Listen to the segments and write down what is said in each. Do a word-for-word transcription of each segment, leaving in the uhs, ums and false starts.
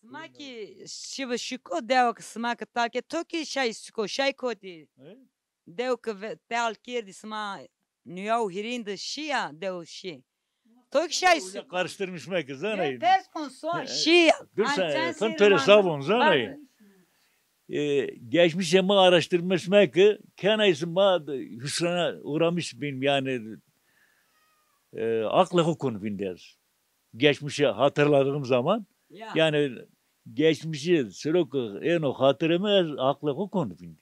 Sima ki şibi şiko, dewa ki sima ki take, to ki şay şiko, şay kotî. E? Dew ki ve-, teal kerdî sima nuya û hîrîn de şîya, dew şî. To ki şay şiko. Karıştırmış meke, zanay. Pers kon so şî. Dur sen, sen töre sabun, zanay. E, geçmişe ma araştırmış meke, kenaysi ma hüsrana uğramış bin yani, e, akle hukun bin deriz. Geçmişi hatırladığım zaman, yani geçmişi sirok eno hatırımı ez akle xo kon vîndî.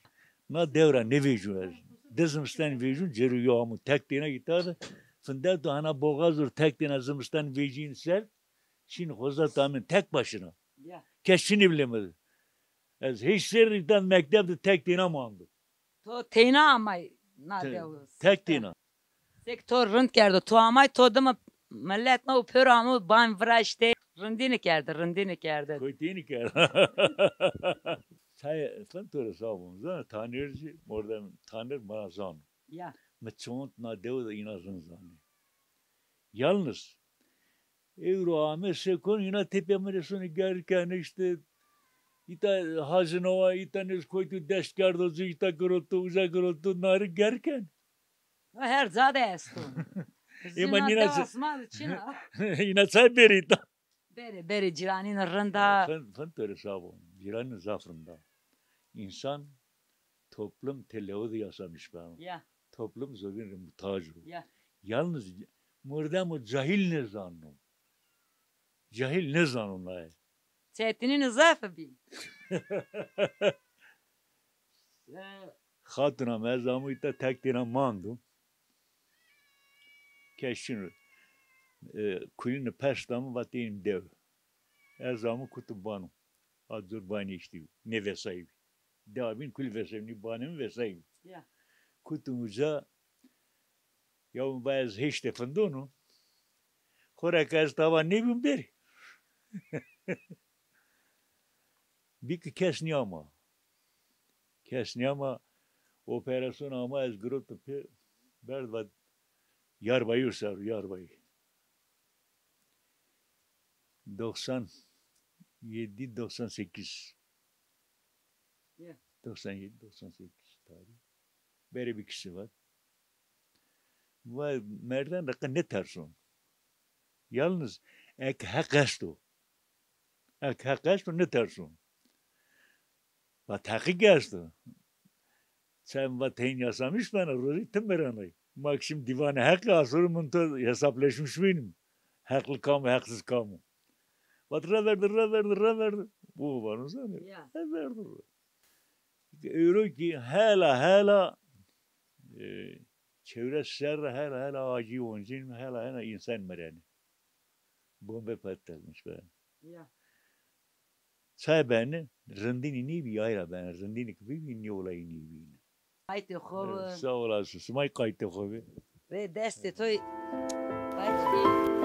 Na dewra nêvejûn ez. Di zimistan vejûn, cêrû yo amû tek têna îta de. Findel tu hana boğaz ur tek têna zimistan vejîn ser. Çin xoza tamîn tek başına. Kes çinî bile mi. Ez hêş serrî îta mekteb de tek têna mandim. To teyna amay na dew. Tek têna. Sek to rind kerdo. To amay to dima millet ma û pêro amo ban viraştê. Rindîni kerde, rindîni kerde. Koytêni kerde. Tay, fin to rê sabun. Zana Tanirci, mordem Tanir bana zano. Ya. Mi çont na dew de îna rind zanê. Yalnız, ewro ame se kon, îna tepya mi rê sonê gerken, işte, îta hazinowa, îta nêz koytu dest kerdo ci, îta girotu, uca girotu, nari gerken. Her ca de esto. Ema nîna asma çina. Îna çay berî îta. Berê, berê, cîranîn rind a. Fin, fin to rê sabun. Cîranîn zaf rind a. Însan, toplum tê lewidî yaşamış beno. Ya. Toplum zovîn rê muhtac o. Ya. Yalnız mordemo cahil nêzano. Cahil nêzano naye. Çetinîn zaf bî. Xatuna mi ez amû îta tek têna mandu. Keşin, e, kulîni pers dami vatên dew. Ez amû kutu banu. A cur banî îştî. Nêvesayî bî. Dewa bîn kul vesayî, nî banê mi vesayî bî. Ya. Kutu uca, ya va ez hêşte findonu. Xora ke ez tava nêbîm berî. Bî ki kes nîyama. Kes nîyama, operasyon ama ez giroto pê, berd vat, yarbayî ser, yarbayî. Doksan yedi, doksan sekiz. Ya. Doksan yedi, doksan sekiz tarih. Berê bir kişi var. Va merden raqe nêterson. Yalnız ek heq esto. Ek heq esto, nêterson. Vat heqî ki esto. Sen vat hên yasamiş bena, rozî tim beranay. Ma ki şim dîvanê heqî, asoro min to hesapleşmiş bînim. Heqli kam o, heqsiz kam o. Vat reverdi, reverdi, reverdi. Bu vano zanê. Ya. Reverdi. Ewro ki hela, hela, e, çewres serre hela, hela acî oncîn, hela, hela însan mirenê. Bombe patlatmış be. Ya. Çay beni, rindînî nîbî, ayra beni, rindînî ki bîbî, nî olayî nîbîne. Qaytê xo bi. Sağ olasın, simay qaytê xo bi. Rê destê toy. Qaytê.